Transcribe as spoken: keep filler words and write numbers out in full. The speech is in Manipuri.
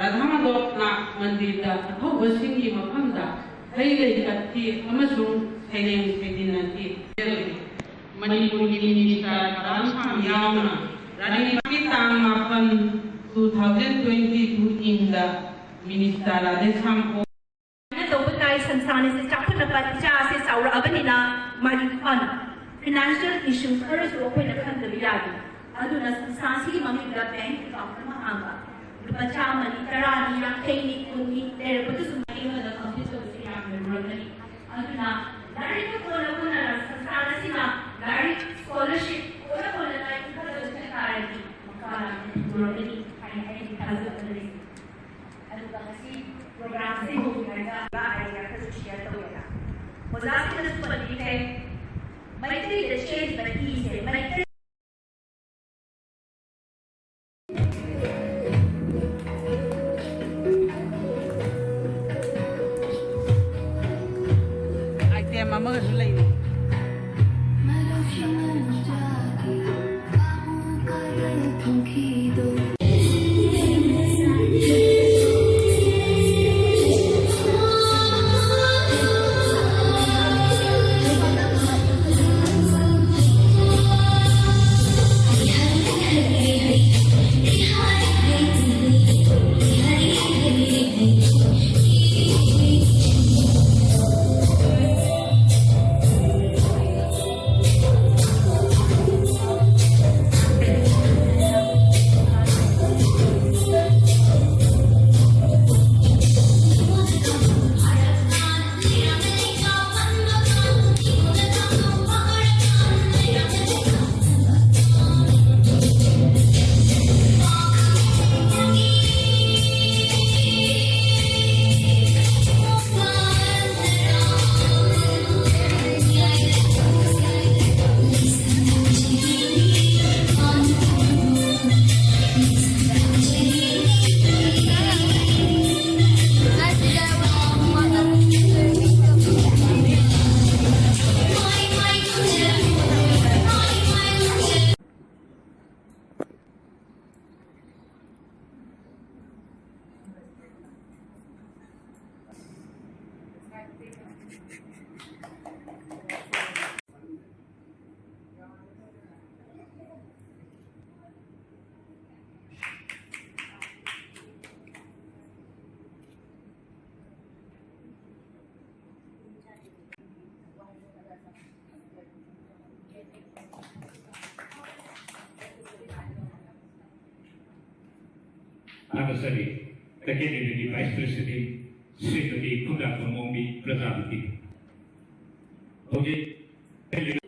ꯔꯥꯙꯥ ꯃꯥꯙꯕ ꯅꯥꯠ ꯃꯟꯗꯤꯔꯗ ꯑꯊꯧꯕꯁꯤꯡꯒꯤ ꯃꯐꯝꯗ ꯍꯩ ꯂꯩ ꯀꯠꯈꯤ ꯑꯃꯁꯨꯡ ꯁꯩꯔꯦꯡ ꯁꯩꯗꯤꯟꯅꯈꯤ꯫ ꯃꯅꯤꯄꯨꯔꯒꯤ ꯃꯤꯅꯤꯁꯇꯔ ꯀꯔꯟ ꯁꯥꯡ ꯌꯥꯎꯅ ꯔꯥꯅꯤ ꯇꯥꯡ ꯃꯥꯄꯟ, two thousand twenty two ꯏꯪꯗ ꯃꯤꯅꯤꯁꯇꯔ ꯔꯥꯙꯦꯁ꯭ꯌꯥꯝ ꯑꯣ ꯁꯨꯃꯥꯏꯅ ꯇꯧꯕ ꯇꯥꯏ꯫ ꯁꯪꯁꯊꯥꯟ ꯑꯁꯤ ꯆꯥꯎꯈꯠꯅꯕ, ꯏꯆꯥ ꯑꯁꯤ ꯆꯥꯎꯔꯛꯑꯕꯅꯤꯅ ꯃꯥꯒꯤ fund, financial issues ꯈꯔꯁꯨ ꯑꯩꯈꯣꯏꯅ ꯈꯟꯗꯕ ꯌꯥꯗꯦ꯫ ꯑꯗꯨꯅ ꯁꯪꯁꯊꯥꯟꯁꯤꯒꯤ ꯃꯃꯤꯡꯗ bank account ꯑꯃ ꯍꯥꯡꯕ, ꯂꯨꯄꯥ ꯆꯥꯝꯃꯅꯤ, ꯇꯔꯥꯅꯤ, ꯌꯥꯡꯈꯩꯅꯤ, ꯀꯨꯟꯅꯤ ꯂꯩꯔꯛꯄꯗꯁꯨ ꯃꯍꯩ ꯑꯃꯗ complete ꯇꯧꯕꯁꯦ ꯌꯥꯝꯅ ꯂꯨꯔꯝꯒꯅꯤ꯫ ꯑꯗꯨꯅ ꯂꯥꯏꯔꯤꯛꯇ ꯀꯣꯟꯅ ꯀꯣꯟꯅ ꯁꯪꯁꯊꯥꯟ ꯑꯁꯤꯅ ꯂꯥꯏꯔꯤꯛ, scholarship ꯀꯣꯟꯅ ꯀꯣꯟꯅ ꯂꯥꯏꯔꯤꯛ ꯈꯔ ꯂꯣꯏꯁꯤꯟ ꯇꯥꯔꯗꯤ ꯃꯈꯥ ꯂꯥꯝꯅ ꯂꯨꯔꯝꯒꯅꯤ ꯍꯥꯏꯅ ꯑꯩꯒꯤ ꯊꯥꯖꯕ ꯂꯩ꯫ ꯑꯗꯨꯒ ꯉꯁꯤ program ꯑꯁꯤ ꯍꯧꯗ꯭ꯔꯤꯉꯩꯗ ꯑꯩ ꯈꯔꯁꯨ share ꯇꯧꯒꯦꯅ꯫ ꯑꯣꯖꯥꯁꯤꯡꯅꯁꯨ ꯄꯟꯕꯤꯈ꯭ꯔꯦ, ꯃꯩꯇꯩꯗ ꯆꯦꯜꯂꯤꯕ ꯏꯁꯦ ꯃꯩꯇꯩ Item ꯑꯃꯒꯁꯨ ꯂꯩꯔꯤ꯫ ꯊꯥꯒꯠꯆꯔꯤ꯫ ꯇꯈꯦꯜ ꯂꯩꯕꯒꯤ Vice President ꯁ꯭ꯔꯤꯃꯇꯤ ꯈꯨꯟꯗ꯭ꯔꯥꯛꯄꯝ ꯑꯣꯡꯕꯤ ꯄ꯭ꯔꯖꯥꯄꯇꯤ꯫ ꯍꯧꯖꯤꯛ